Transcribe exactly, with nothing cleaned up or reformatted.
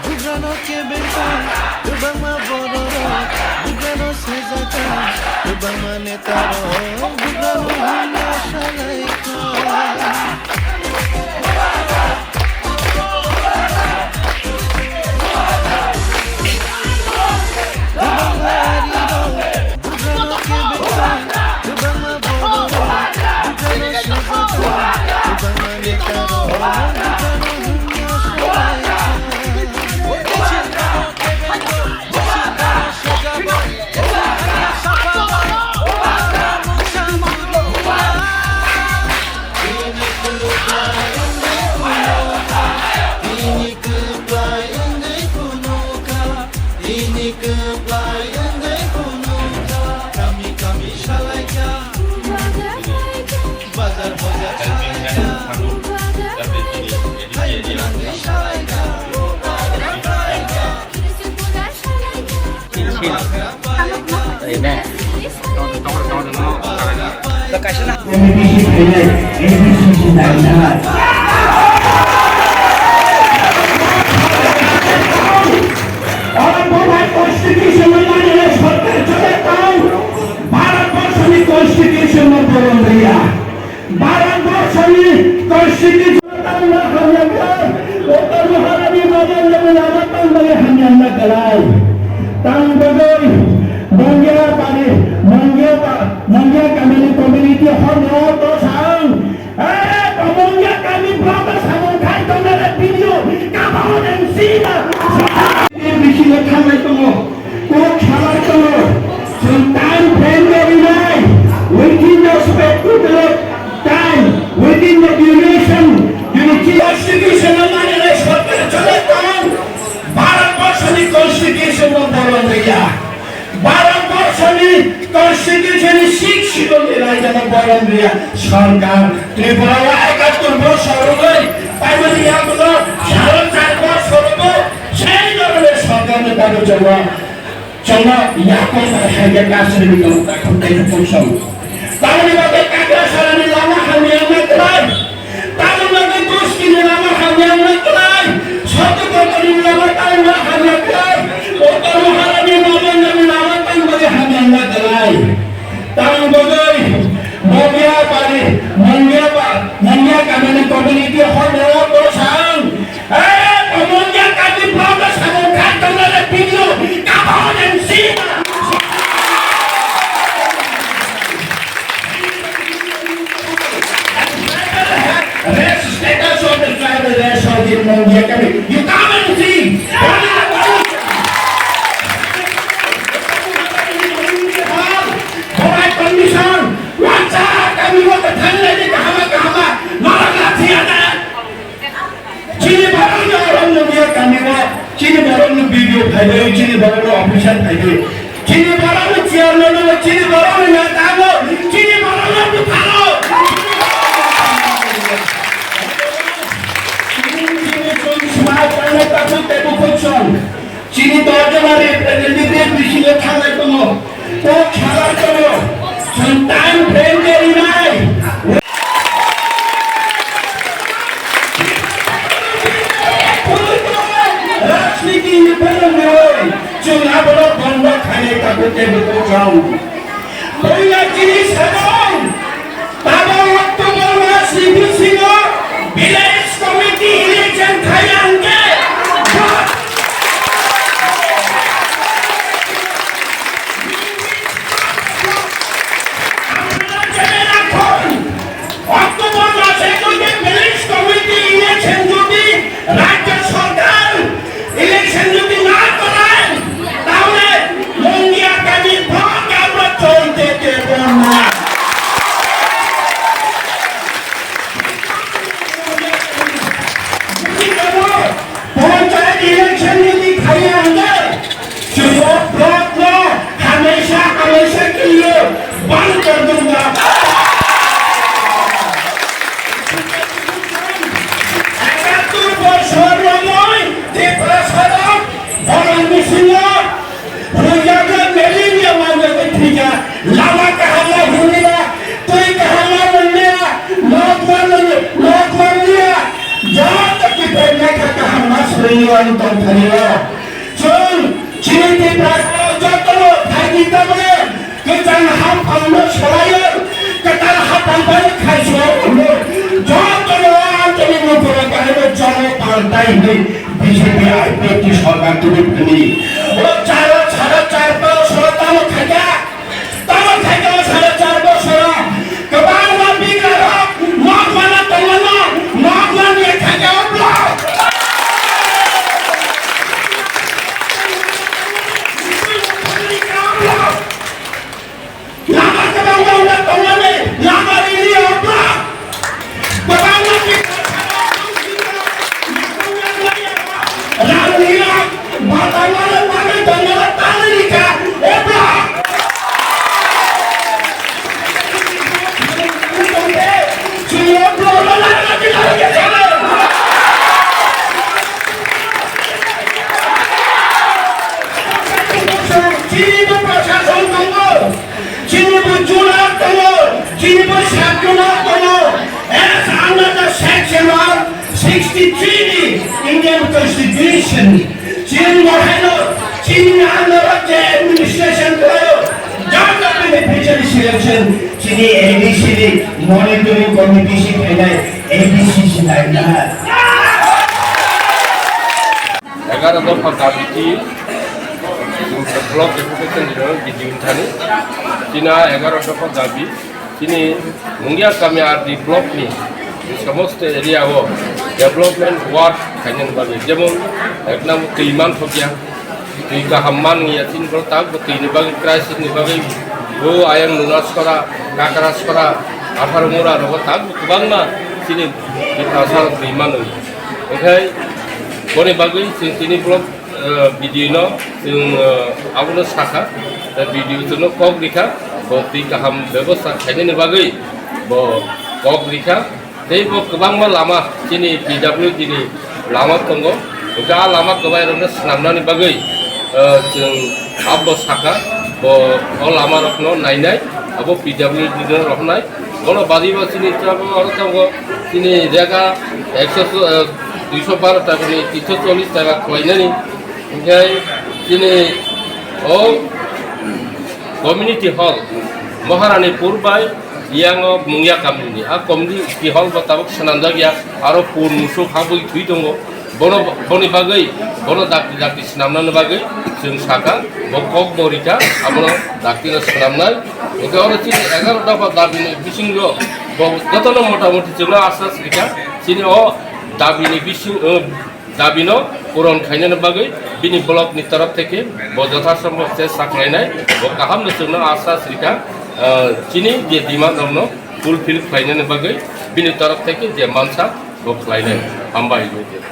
Bugrano kebengkha, kwbangma bororok bugrano sejaka, kwbangma netarok bugrano hwnna salaikha. Ini kwplai wngwi phunukha, kami kami salaikha. Bazar bazar salaikha. Haini wngwi salaikha. Constitution no manwi sokar chole tong. Bharat borso ni constitution no bolon riya. Bharat borso ni constitution no hamya khlai. Uttar Maharani Madan Lama tang bagi hamya na khlai. Tang bagwi Mongia pari, Mongia pa, Mongia kamini community hor no to sang. Eh, Mongia kami block samung khai tongnai video, kabao nang sina. Bisingo thangnai tongo, kok salai tongo. Chwng time frame no rinai, within the respective time, within the duration, unity constitution no manwi sokar chole tong. Bharat borso ni constitution no bolon riya. Bharat borso ni constitution ni sixth schedule ni raida no bolon riya. Sorkar Tripura o ekattor borso rwgwi paimani yagulo salo char borso rwgo sei dhoroner sorkar ni bagwi chwngno, chwngno yakung bai hai khe kasri ni tongo, kakhum tei kakhum song. Tamoni bagwi Kakrasarani lama hamya wngna kwlai. Tamoni bagwi Duskini lama hamya wngna kwlai. Sotukotorni lama tangma hamya kwlai. Uttar Maharani Madanjani lama tangmani hamya wngna kwlai. Tamoni bagwi Mongia pari, Mongia pa, Mongia kamini community hor no to sang. Eh, Mongia kami block samung khai tongnai video, kabao nang sina. Race, status of the tribal race of the Mongia kami. You come and see. Borai condition. Wansa kami mo thanglai kahama kahama. Norok lathi ada. Chini borokni oro nukya kamio, chini borokni B D O phaidi, chini borokni officer phaidi, chini borokni chairman o, chini borokni neta o, chini borokni bwtharo. Chini chwng swmai tangnai takhuk tei bukhuk song. Chini dol jona representative bisingo thanglai tongo. Kok salai tongo. Chwng time frame de rinai. Rajniti ni beleng roi. Chwng abono bondo khainai tabuk tei bwkuk chwng. Puila chini sajwk. Tabuk October mas ni bisingo village committee election khai ang khe. Amra jene rakhon, October mase jodi village committee election jodi rajya sorkar election jodi na korai, tahole Mungia kami bhot amra cholite debo na. Ani tongthani o. Chwng chini Tiprasa jotono phaidi tabole kwchang haphangno swlaiwi kwtal haphang bai khaisio hwnwi jotono Anthony Mukherjee bahai no jomo paltai hwnwi B J P I P F T sorkar tubui phani. O charo sara char bosoro tamo khaikha. Tamo khaikhe o sara char bosoro kwbangma bigrarok nok mana tongmano, nok man ya khaikhe o block. Lama kwbangma wngna tongmani, lama rili o block. Kwbangma bigrarok Chini bo prashason tongo, chini bo junar tongo, chini bo sakjunar tongo. As under the section of sixty-three ni Indian Constitution, chini mohaino, chini under je administration khlaio, joto beneficiary selection, chini A D C ni monitoring committee si khainai A D C si nainai. Egaroh dopha dabi ki block deputation jino bidi thani. Chini egaroh dopha dabi. Chini Mungia Kami R D block ni somosto area o development work khainani bagwi, jemon ek number twi manthokya, twi kaham man ya, chini borok tak bo twi ni bagwi crisis ni bagwi bo ayang Nunaskora, Kakrasora, Atharmura rogo tak bo kwbangma chini Tiprasa rok twi mano. Okhai boni bagwi chini tini block eh, B D O no chwng, eh, abono sakha, eh, B D O chwngno kok rikha, bo twi kaham bebosta khainani bagwi bo kok rikha. Tei bo kwbangma lama chini P W D ni lama tongo, hwnkhe a lama kwbairokno swnamnani bagwi, eh, chwng abo sakha, bo o lamarokno nainai, abo P W D no rohornai. Bono badi bo chini tabuk oro tongo, chini jaga ekso, eh, duiso baro taka ni tinso chollish taka khlainani. Hinkhe chini o community hall Maharanipur bai Yango Mungia Kamini. A community hall bo tabuk swnamjak ya, aro pur musuk habwi thwi tongo. Bono, boni bagwi, bono dakti dakti swnamnani bagwi chwng sakha, bo kok bo rikha, abono daktino swnamnai. Hwnkhe oro chini egaroh dopha dabini bisingo bo jotono motamoti chwngno asas rikha. Chini o dabini bising, o dabino puron khainani bagwi bini block ni torof theke bo jothasombo chesta khlainai, bo kahamno chwngno asas rikha, ah, chini je demand rokno fulfill khlainani bagwi bini torof theke je mansa bo khlainai. Hambai.